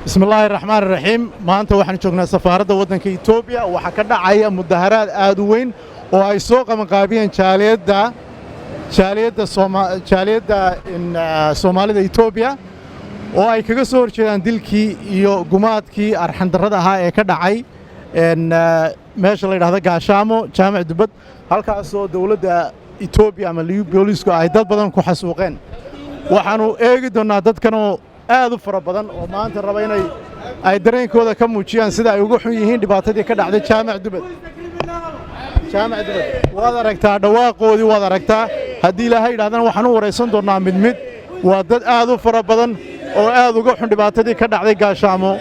Bismi illaahi raxmaan raxiim. Maanta waxaan joognaa safaaradda waddanka Etoobiya. Waxaa ka dhacaya mudaharaad aad u weyn oo ay soo qabanqaabiyeen jaaliyadda Soomaalida Etoobiya, oo ay kaga soo horjeedaan dilkii iyo gumaadkii arxandarrada ahaa ee ka dhacay meesha la yidhahdo Gaashaamo, Jaamac Dubad, halkaasoo dowladda Etoobiya ama Liyu Boolisku ay dad badan ku xasuuqeen. Waxaannu eegi doonnaa dadkanoo aad u fara badan oo maanta raba inay ay dareenkooda ka muujiyaan sida ay uga xun yihiin dhibaatadii ka dhacday Jaamac Dubad. Jaamac Dubad waad aragtaa, dhawaaqoodii waad aragtaa. Haddii Ilaahay yidhahdana, waxaan u waraysan doonnaa mid mid. Waa dad aad u fara badan oo aad uga xun dhibaatadii ka dhacday Gaashaamo.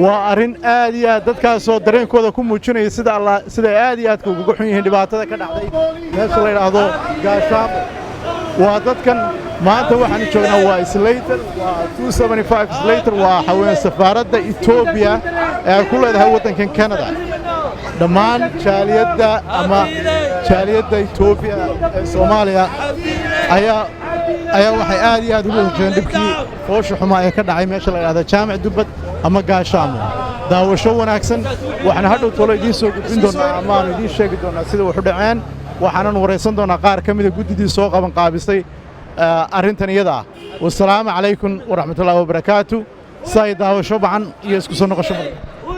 Waa arrin aad iyo aad dadkaasoo dareenkooda ku muujinaya sida alla siday aad iyo aadka ugaga xun yihiin dhibaatada ka dhacday meesha la yidhaahdo Gaashaamo. Waa dadkan. Maanta waxaanu joognaa waa Slater, waa 275 Slater, waa haween safaaradda Etoobiya ee ay ku leedahay waddankan Canada. Dhammaan jaaliyadda ama jaaliyadda Etoobiya ee Soomaaliya ayaa waxay aad iyo aad ugu horjeedeen dhibkii foosha xumaa ee ka dhacay meesha la yidhahdo Jaamac Dubbad ama Gaashaamo. Daawasho wanaagsan. Waxaan hadhow tolo idiin soo gudbin doonnaa ama aanu idiin sheegi doonnaa sida wax u dhaceen. Waxaanan waraysan doonnaa qaar ka mida guddidii soo qaban qaabisay arrintan iyada ah. Wasalaamu calaykum waraxmatullaahi wabarakaatu. Say daawasho bacan iyo isku soo noqosho badan. Who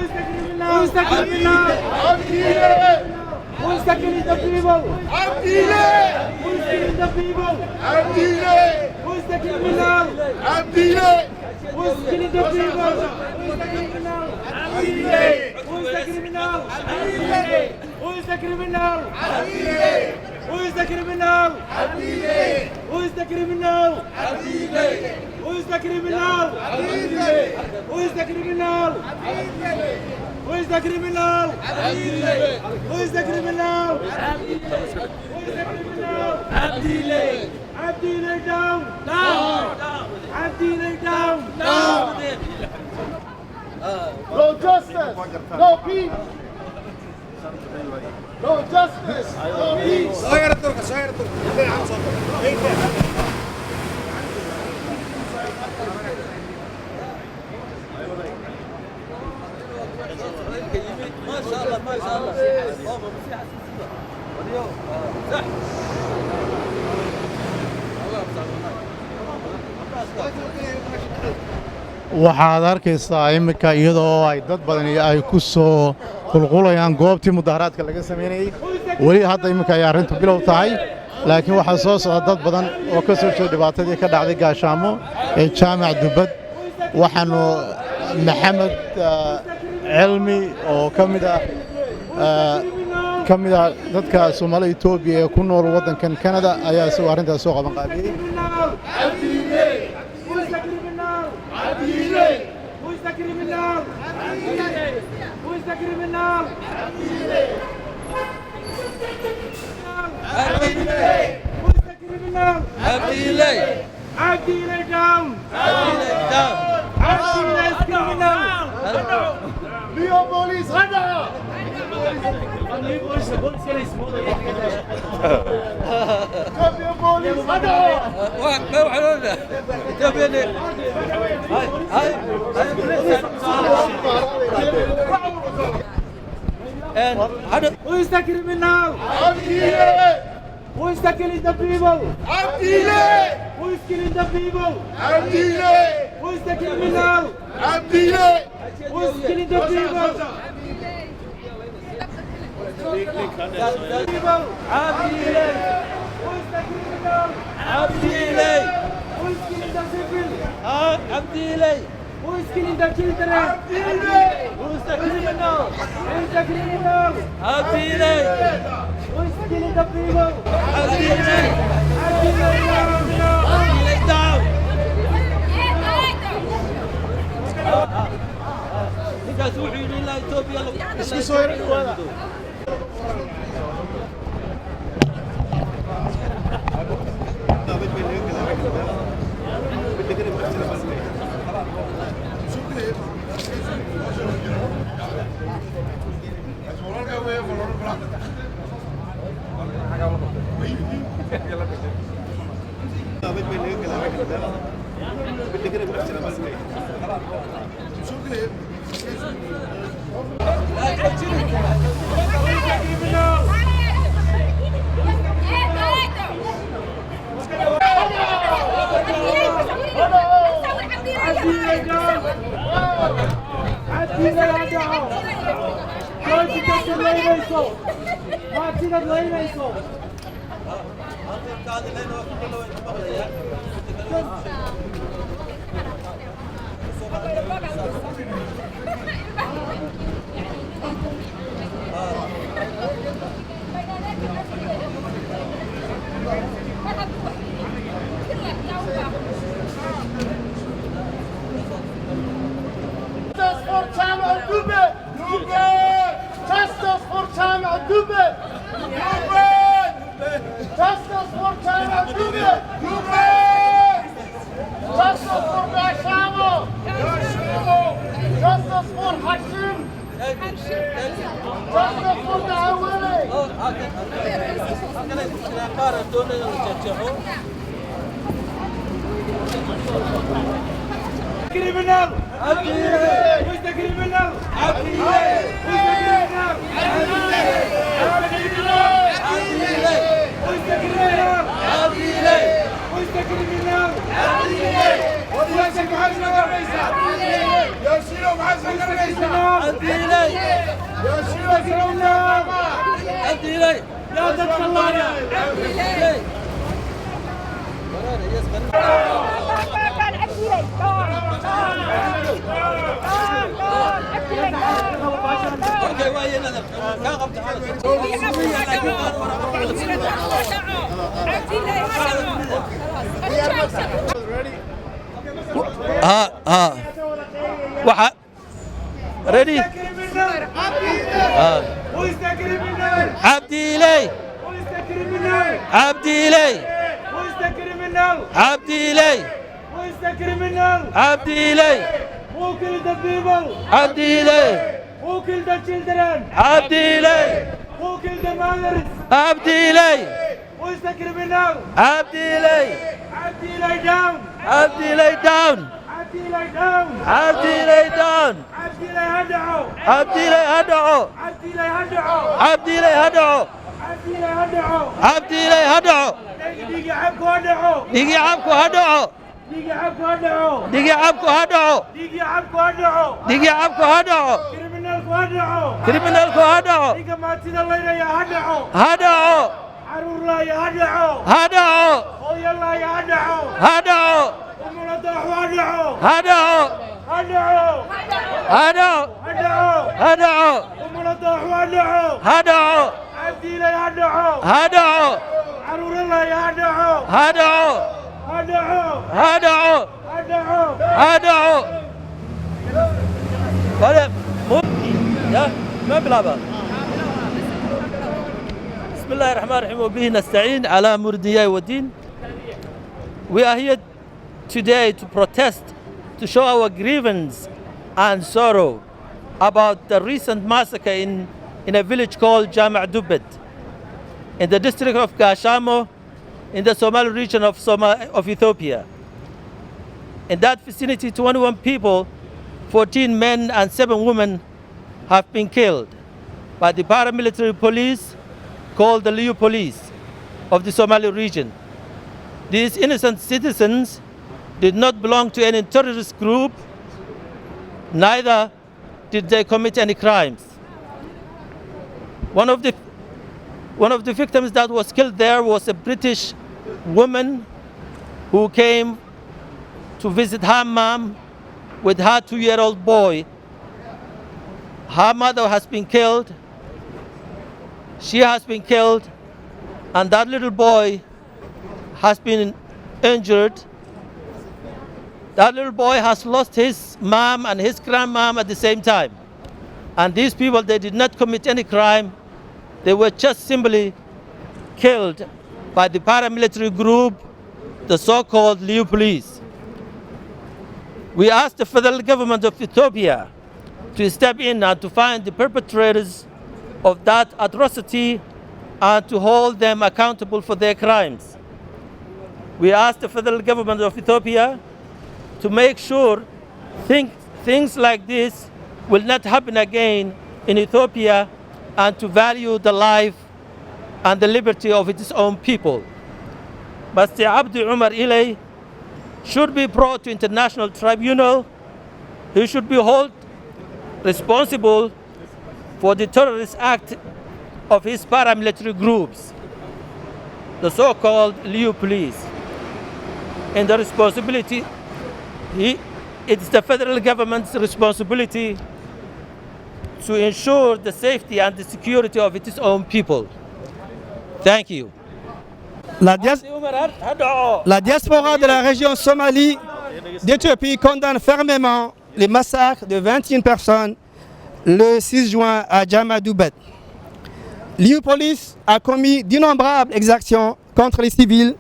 is the criminal? Who is the killing the people? Who is killing the people? Who is the criminal? Who is killing the people? Who is the criminal? Who is the criminal? Who is the criminal? Who is the criminal? Who is the criminal? Who is the criminal? Who is the criminal? Who is the criminal? Who is the criminal? Who is the criminal? Abdi Iley down! Down! Abdi Iley down! Down! No justice, no peace. No justice, no peace. ما شاء الله، ما شاء الله، صح. الله. Waxaad arkaysaa iminka iyadoo ay dad badani ay ku soo qulqulayaan goobtii mudaharaadka laga samaynayey. Weli hadda iminka ay arrintu bilow tahay, laakiin waxaa soo socda dad badan oo ka soo jeeda dhibaatadii ka dhacday Gaashaamo ee Jaamac Dubbad. Waxaannu Maxamed Cilmi oo ka mid ah dadka Soomaalida Etoobiya ee ku nool waddankan Kanada ayaa isagoo arrintaas soo qaban qaabiyey. Who is the criminal? Who is the criminal? Who is the criminal? Who is the criminal? Abdi Iley down! Abdi Iley is criminal! Liyu Police, Hada! Ethiopia Police, Hada! ما وحلونا هاي هاي هاي. Who is the criminal? Abdi Iley! Who is the killing the people? Abdi Iley! Who is killing the people? Abdi Iley! Who is the criminal? Abdi Iley! Who is killing the people? People! Who is the criminal? Who is killing the civil? Who is killing the children? Who is the criminal? Who is the criminal? Who is killing the people? Abdi Iley down! Ninkaas wuxuu yidhi ilaa Etoobiya. Isku soo yara dhawaada. Justice for Jama Dube! Dube! Justice for Jama Dube! Dube! Justice for Jama Dube! Dube! Justice for Gashamo! Gashamo! Justice for Hashim! Justice for Dawili! Halkanay ku jiraan qaar aan doonay in la jeexjeexo. Criminal! Who is the criminal? Who is the criminal? Who is the criminal? Who is the criminal? Who is the criminal? Cabdiiley. Criminal! Cabdiiley. يا dadka laaya! Cabdiiley. Okay, waa iyana kaa qabta xaaladka. Ha ha, waxa ready. Who is the criminal? Cabdiiley. Who is the criminal? Cabdiiley. Who is the criminal? Cabdiiley. Who is the criminal? Cabdiiley. Who killed the people? Cabdiiley. Who killed the children? Cabdiiley. Who killed the mothers? Cabdiiley. Who is the criminal? Cabdiiley. Abdillah down! Cabdiiley down. Abdillah down! Cabdiiley down. Abdillah hadhaco! Cabdiiley ha dhaco. Abdillah hadhaco! Cabdiiley ha dhaco. Abdillah hadhaco! Cabdiiley ha dhaco. Dhiigga cabku ha dhaco! Dhigi cabku ha dhaco. Dhiigga cabku ha dhaco! Dhigi cabku ha dhaco. Dhiigga cabku ha dhaco! Dhigi cabku ha dhaco. Criminalku ha dhaco! Criminalku ha dhaco. Dhiigga maatida laynaya ha dhaco! Ha dhaco. Caruur laaya ha dhaco! Ha dhaco. Hooyo laaya ha dhaco! Ha dhaco. Umula dooxu ha dhaco! Ha dhaco. Ha dhaco! Ha dhaco. Ha dhaco! Ha dhaco. Umula dooxu ha dhaco! Ha dhaco. Cabdiilay ha dhaco! Ha dhaco. Caruur laaya ha dhaco! Ha dhaco. Ha dhaco! Ha dhaco. Ha dhaco! Ha dhaco. Wale mu ya ma bilaaba. بسم الله الرحمن الرحيم وبه نستعين على أمور الدنيا والدين. We are here today to protest, to show our grievance and sorrow about the recent massacre in a village called Jama' Dubet in the district of Gashamo in the Somali region of Ethiopia. In that vicinity, 21 people, 14 men and 7 women, have been killed by the paramilitary police called the Liyu Police of the Somali region. These innocent citizens did not belong to any terrorist group, neither did they commit any crimes. One of the victims that was killed there was a British woman who came to visit her mom with her 2-year-old boy. Her mother has been killed. She has been killed, and that little boy has been injured. That little boy has lost his mom and his grandmom at the same time. And these people, they did not commit any crime. They were just simply killed by the paramilitary group, the so-called Liyu Police. We asked the federal government of Ethiopia to step in and to find the perpetrators of that atrocity and to hold them accountable for their crimes. We asked the federal government of Ethiopia to make sure things like this will not happen again in Ethiopia and to value the life and the liberty of its own people. Mr. Abdi Umar Iley should be brought to international tribunal. He should be held responsible for the terrorist act of his paramilitary groups, the so-called Liyu police. And the responsibility, it's the federal government's responsibility to ensure the safety and the security of its own people. Thank you. La diaspora de la région Somalie d'Éthiopie condamne fermement les massacres de 21 personnes le 6 juin à Jama Dubet. Liyu Police a commis d'innombrables exactions contre les civils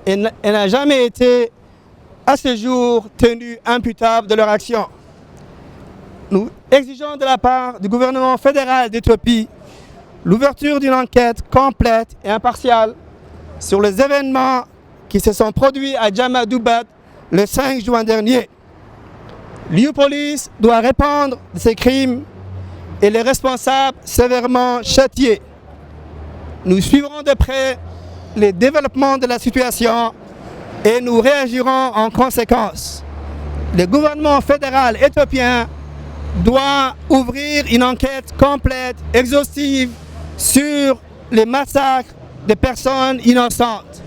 et n'a jamais été à ce jour tenu imputable de leur action. Nous exigeons de la part du gouvernement fédéral d'Éthiopie l'ouverture d'une enquête complète et impartiale sur les événements qui se sont produits à Jama Dubat le 5 juin dernier. Liyu Police doit répondre de ces crimes et les responsables sévèrement châtiés. Nous suivrons de près les développements de la situation et nous réagirons en conséquence. Le gouvernement fédéral éthiopien doit ouvrir une enquête complète, exhaustive sur les massacres des personnes innocentes.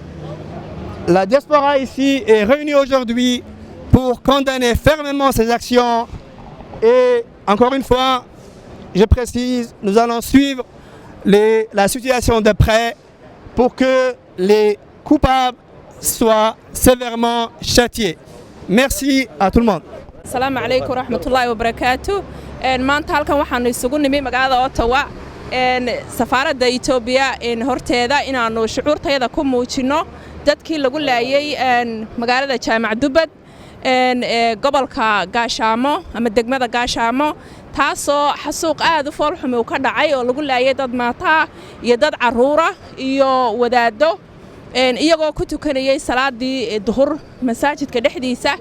La diaspora ici est réunie aujourd'hui pour condamner fermement ces actions et encore une fois, je précise, nous allons suivre la situation de près pour que les coupables soient sévèrement châtiés. Merci à tout le monde. Asalaamu calaykum waraxmatullaahi wabarakaatu. Maanta halkan waxaanu isugu nimi magaalada Ottawa, safaaradda Etoobiya horteeda, inaannu shucuurtayada ku muujinno dadkii lagu laayey magaalada Jaamac Dubad ee gobolka Gaashaamo ama degmada Gaashaamo, taasoo xasuuq aad u foolxumi uu ka dhacay oo lagu laayay dad maataa iyo dad carruura iyo wadaaddo, iyagoo ku tukanayay salaadii duhur masaajidka dhexdiisa,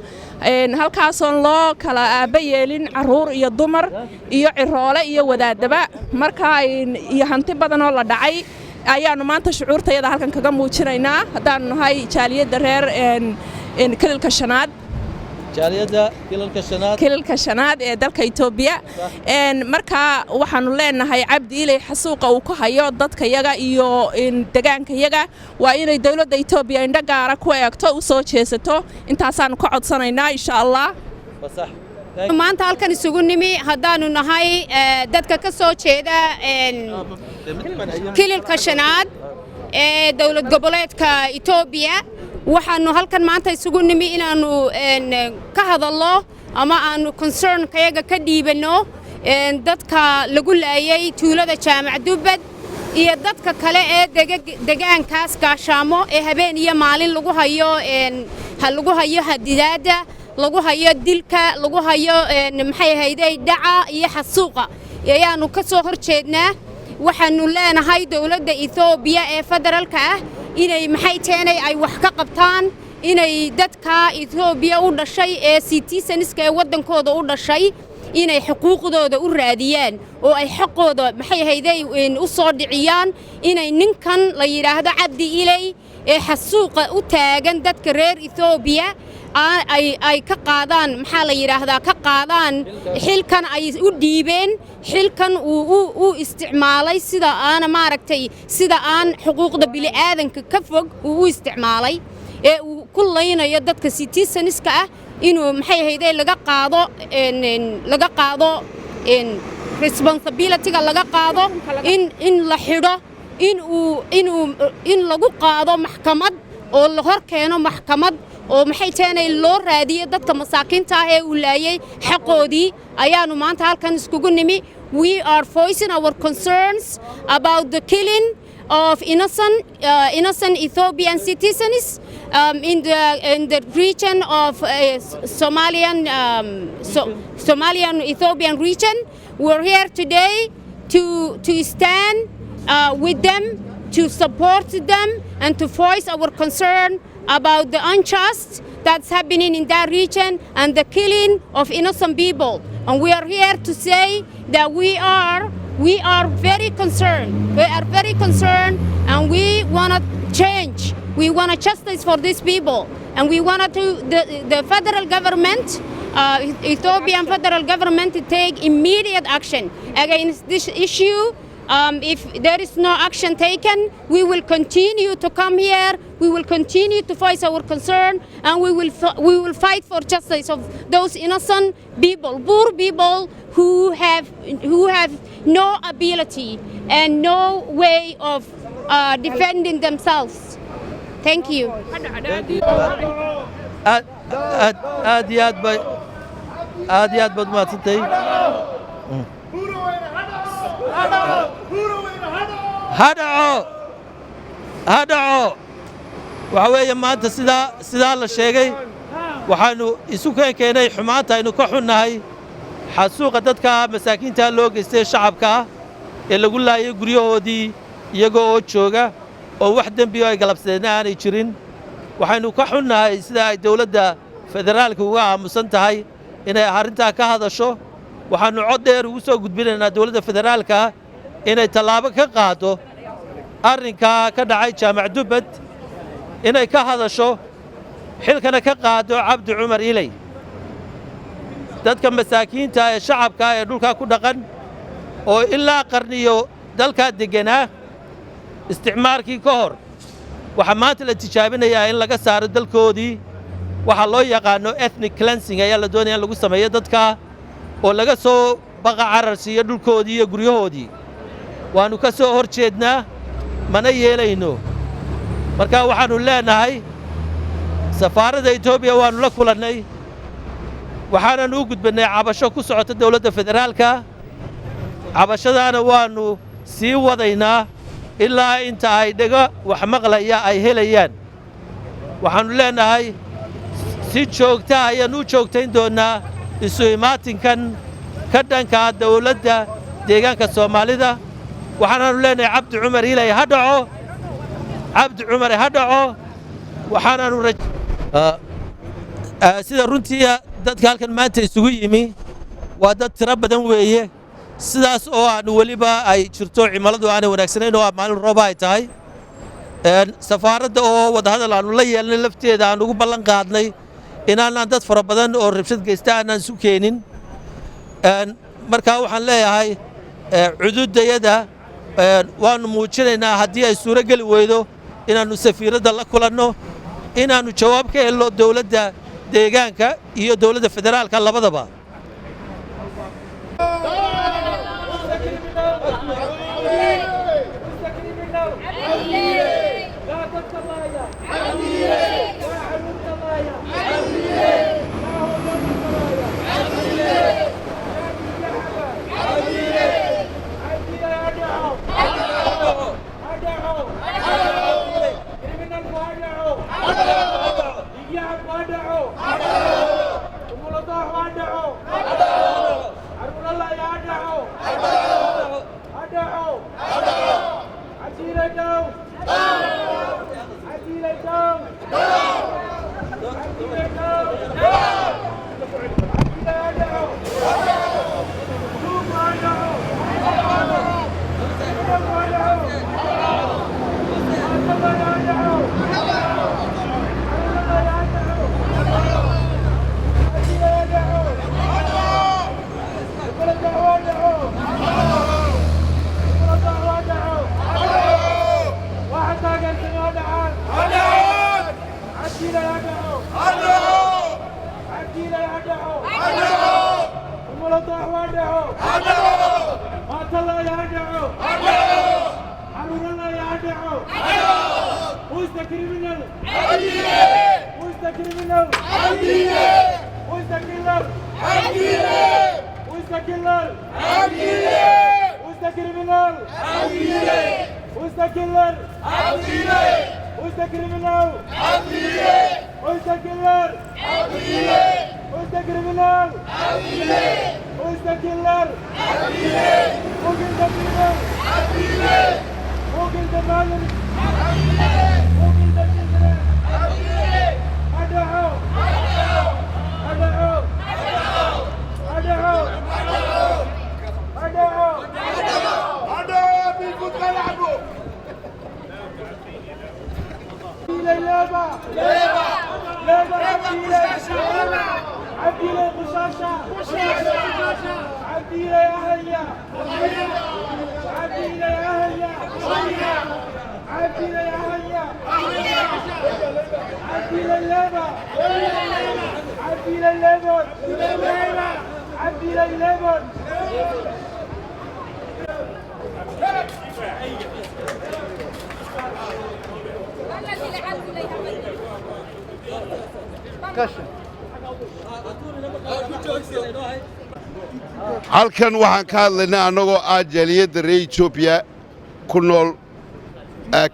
halkaasoon loo kala aabba yeelin carruur iyo dumar iyo ciroole iyo wadaadaba. Marka iyo hanti badanoo la dhacay ayaannu maanta shucuurtayada halkan kaga muujinaynaa, haddaannu nahay jaaliyadda reer Kililka Shanaad, Kililka Shanaad ee dalka Etoobiya. Marka waxaannu leenahay, Cabdi Ilay xasuuqa uu ku hayo dadkayaga iyo degaankayaga waa inay dowladda Etoobiya indho gaara ku eegto, u soo jeesato. Intaasaannu ka codsanaynaa, insha Allah. Maanta halkan isugu nimi haddaanu nahay dadka ka soo jeeda Kililka Shanaad ee dowlad goboleedka Etoobiya, waxaannu halkan maanta isugu nimi inaannu ka hadallo ama aanu concernkayaga ka dhiibanno dadka lagu laayay tuulada Jaamac Dubbad iyo dadka kale ee degaankaas Gaashaamo ee habeen iyo maalin lagu hayo hadidaadda, lagu hayo dilka, lagu hayo, maxay ahayday, dhaca iyo xasuuqa ayaannu ka soo hor jeednaa. Waxaannu leenahay dowladda Etoobiya ee federaalka ah inay, maxay teenay, ay wax ka qabtaan, inay dadka Etoobiya u dhashay ee citizenska ee waddankooda u dhashay inay xuquuqdooda u raadiyaan oo ay xaqooda, maxay ahayday, u soo dhiciyaan, inay ninkan la yidhaahdo Cabdi Iley ee xasuuqa u taagan dadka reer Etoobiya ay ka qaadaan, maxaa la yidhaahdaa, ka qaadaan xilkan ay u dhiibeen, xilkan uu u isticmaalay sida aana, maaragtay, sida aan xuquuqda bili'aadanka ka fog uu u isticmaalay ee uu ku laynayo dadka citizenska ah, inuu, maxay ahayday, laga qaado responsibilityga, laga qaado, in la xidho, inuu inuu in lagu qaado maxkamad oo la hor keeno maxkamad oo, maxay teenay, loo raadiyo dadka masaakiinta ah ee uu laayay xaqoodii ayaanu maanta halkan iskugu nimi. We are voicing our concerns about the killing of innocent Ethiopian citizens in the region of Somalian Ethiopian region. We're here today to stand with them, to support them, and to voice our concern. about the unjust that's happening in that region and the killing of innocent people. And we are here to say that we are very concerned. We are very concerned and we want to change. We want justice for these people. And we want to the federal government, Ethiopian federal government, to take immediate action against this issue. If there is no action taken, we will continue to come here. We will continue to voice our concern, and we will fight for justice of those innocent people, poor people who have no ability and no way of defending themselves. Thank you. Aad aad aad iyo aad bay aad iyo aad baad umahadsantay. Ha dhaco, ha dhaco. Waxa weeye maanta sidaa la sheegay, waxaannu isu keenay xumaanta aynu ka xunnahay xasuuqa dadka masaakiinta loo geystay, shacabka ah ee lagu laayay guryahoodii iyagoo oo jooga oo wax dembiyo ay galabsadeen aanay jirin. Waxaynu ka xunnahay sida ay dawladda federaalka uga aamusan tahay inay arrintaa ka hadasho. Waxaannu cod dheer ugu soo gudbinaynaa dawladda federaalka inay tallaabo ka qaaddo arrinkaa ka dhacay Jaamac Dubbad, inay ka hadasho, xilkana ka qaaddo Cabdi Cumar Iley. Dadka masaakiinta ee shacabka ee dhulkaa ku dhaqan oo ilaa qarniyo dalkaa degganaa isticmaarkii ka hor, waxaa maanta la tijaabinayaa in laga saaro dalkoodii. Waxaa loo yaqaano ethnic cleansing ayaa la doonaya in lagu sameeyo dadka oo laga soo baqa carar siiyo dhulkoodii iyo guryahoodii. Waannu ka soo hor jeednaa, mana yeelayno. Marka waxaannu leenahay, safaaradda Etoobiya waannu la kulannay, waxaanan u gudbannay cabasho ku socota dawladda federaalka. Cabashadaana waannu sii wadaynaa ilaa inta ay dhego wax maqlaya ay helayaan. Waxaannu leenahay, si joogta ayaan u joogtayn doonnaa isu imaatinkan ka dhankaa dawladda deegaanka Soomaalida. Waxaanaannu leenahay, Cabdi Cumar Ilay ha dhaco, Cabdi Cumar ha dhaco. Waxaanaannu sida runtii dadka halkan maanta isugu yimi waa dad tiro badan weeye, sidaas oo aanu weliba ay jirto cimiladu aanay wanaagsanayn oo maalin rooba ay tahay. Safaaradda oo wadahadal aanu la yeelnay lafteeda aan ugu ballan qaadnay inaanaan dad fara badan oo rabshad geysta aanaan isu keenin. Markaa waxaan leeyahay, cududayada waannu muujinaynaa haddii ay suuro geli weydo inaannu safiiradda la kulanno, inaannu jawaab ka helno dowladda deegaanka iyo dowladda federaalka labadaba. Who's the criminal? Who's the criminal? Yaa dadka laaya? Yaa caruurta laaya? Yaa hooyooyinka laaya? Yaa dhiigga caba? Cabdiile ha dhaco! Ha dhaco! Criminalku ha dhaco! Dhiigyacabku ha dhaco! Umuladooxu ha dhaco! Caruuro laaya ha dhaco! Ha dhaco! Cabdiile down! Cabdiile down! Cabdiile down! Cabdiile ha dhaco! Tuugu ha dhaco! Criminalku ha dhaco! Maatada ha dhaco! Caruuro laaya ha dhaco! Cabdiile ha dhaco! Umuladooxu ha dhaco! Umuladooxu ha dhaco! Waxa taageersan ha dhacaan! Cabdiile ha dhaco! Cabdiile ha dhaco! Umuladooxu ha dhaco! Maatalaaya ha dhaco! Caruuralaaya ha dhaco! Who is the criminal? Who is the criminal? Who is the killer? Who is the killer? Who is the criminal? Who is the killer? Who is the criminal? Who is the killer? Who is the criminal? Who is the killer? Who killed the people? Who killed the mothers? Who killed the children? Dhaco, ha dhaco, ha dhaco, ha dhaco. هذا بيفوت ملعبه. ليبا ليبا ليبا، عبدي لي قشاشة، عبدي لي أهليا، عبدي لي أهليا، عبدي لي أهليا، عبدي لي ليبا، عبدي لي ليبا، عبدي لي ليبا. Halkan waxaan ka hadlaynaa annagoo ah jaaliyadda reer Etoobiya ku nool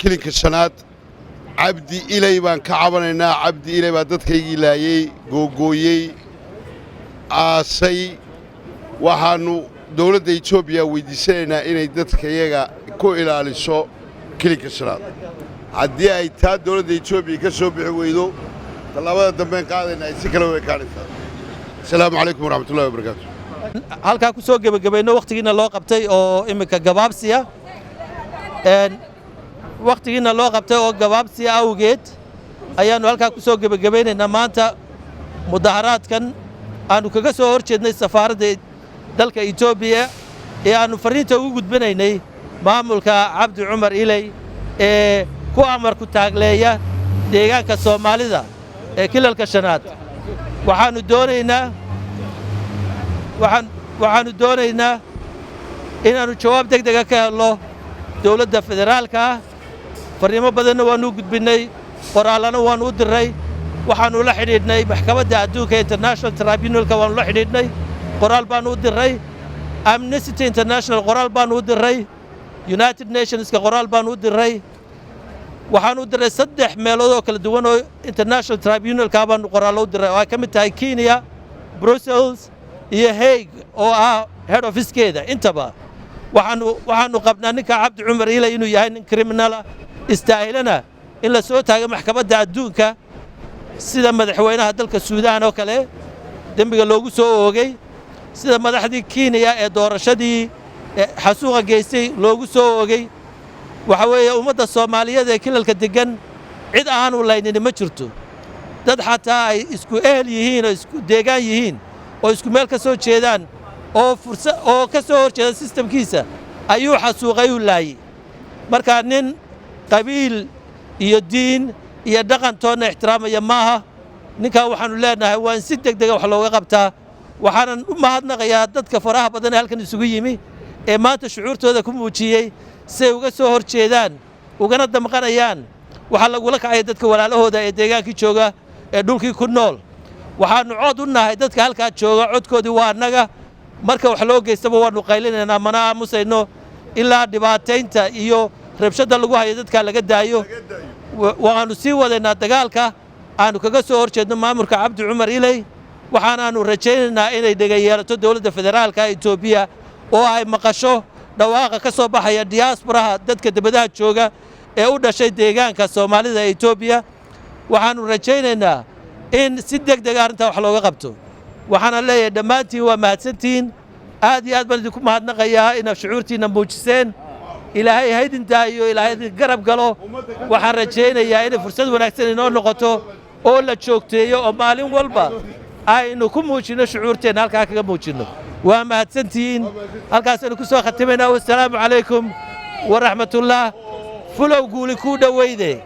Kilinka Shanaad. Cabdi Ilay baan ka cabanaynaa. Cabdi Ilay baa dadkaygii laayey, googooyey, aasay. Waxaannu dawladda Etoobiya weyddiisanaynaa inay dadkayaga ku ilaaliso Kilinka Shanaad. Haddii ay taa dawladda Etoobiya ka soo bixi weydo, tallaabada dambeyn qaadayna ay si kale u ekaanaysaa. Asalaamu calaykum waraxmatullahi wabarakaatu. Halkaa ku soo gebagabayno wakhtigiina loo qabtay oo iminka gabaabsiya, wakhtigiina loo qabtay oo gabaabsiya awgeed ayaannu halkaa ku soo gebagabaynaynaa maanta mudaharaadkan aannu kaga soo hor jeednay safaaradda dalka Etoobiya ee aannu farriinta ugu gudbinaynay maamulka Cabdi Cumar Iley ee ku amarku taagleeya deegaanka Soomaalida ee Kilalka Shanaad. Waxaannu doonaynaa inaannu jawaab deg dega ka helno dowladda federaalka ah. Farriimo badanna waannu u gudbinnay, qoraallana waannu u dirray. Waxaannu la xidhiidhnay Maxkamadda Adduunka, International Tribunalka waannu la xidhiidhnay, qoraal baannu u dirray. Amnesty International qoraal baannu u dirray. United Nationska qoraal baannu u dirray. Waxaannu u dirray saddex meelood oo kala duwan oo International Tribunalka baannu qoraallo u dirray, oo ay ka mid tahay Kenya, Brussels iyo Hague oo ah head officekeeda. Intaba waxaannu qabnaa ninka Cabdi Cumar Ilay inuu yahay nin criminala, istaahilana in la soo taago maxkamadda adduunka, sida madaxweynaha dalka Suudaan oo kale dembiga loogu soo oogay, sida madaxdii Kenya ee doorashadii xasuuqa geystay loogu soo oogay. Waxa weeye, ummadda Soomaaliyeed ee kilalka deggan cid aanu laynini ma jirto. Dad xataa ay isku ehel yihiin oo isku deegaan yihiin oo isku meel ka soo jeedaan oo fursa oo ka soo hor jeeda sistamkiisa ayuu xasuuqay, u laayey. Marka nin qabiil iyo diin iyo dhaqan toonna ixtiraamaya maaha ninkaa. Waxaannu leenahay waa in si deg dega wax looga qabtaa. Waxaanan u mahadnaqayaa dadka faraha badan ee halkan isugu yimi ee maanta shucuurtooda ku muujiyey si ay uga soo hor jeedaan ugana damqanayaan waxaa lagula kacaya dadka walaalahooda ee deegaankii jooga, ee dhulkii ku nool. Waxaannu cod u nahay dadka halkaa jooga, codkoodii waa annaga. Marka wax loo geystaba waannu qaylinaynaa, mana aamusayno ilaa dhibaataynta iyo rabshadda lagu hayo dadkaa laga daayo. Waannu sii wadaynaa dagaalka aanu kaga soo hor jeedno maamulka Cabdi Cumar Iley. Waxaanaannu rajaynaynaa inay dhega yeelato dowladda federaalka Etoobiya oo ay maqasho dhawaaqa ka soo baxaya diasporaha, dadka debadaha jooga ee u dhashay deegaanka Soomaalida ee Etoobiya. Waxaannu rajaynaynaa in si deg dega arrintaa wax looga qabto. Waxaana leeyahay dhammaantiin waa mahadsantihiin. Aad iyo aad baan idinku mahadnaqayaa inaad shucuurtiinna muujiseen. Ilaahay haydin daayo, Ilaahay idin garab galo. Waxaan rajaynayaa inay fursad wanaagsan inoo noqoto oo la joogteeyo oo maalin walba aynu ku muujinno shucuurteenna, halkaa kaga muujinno. Waa mahadsantihiin. Halkaasaynu ku soo khatimaynaa. Wassalaamu calaykum waraxmatullaah. Fulow, guuli kuu dhoweyde.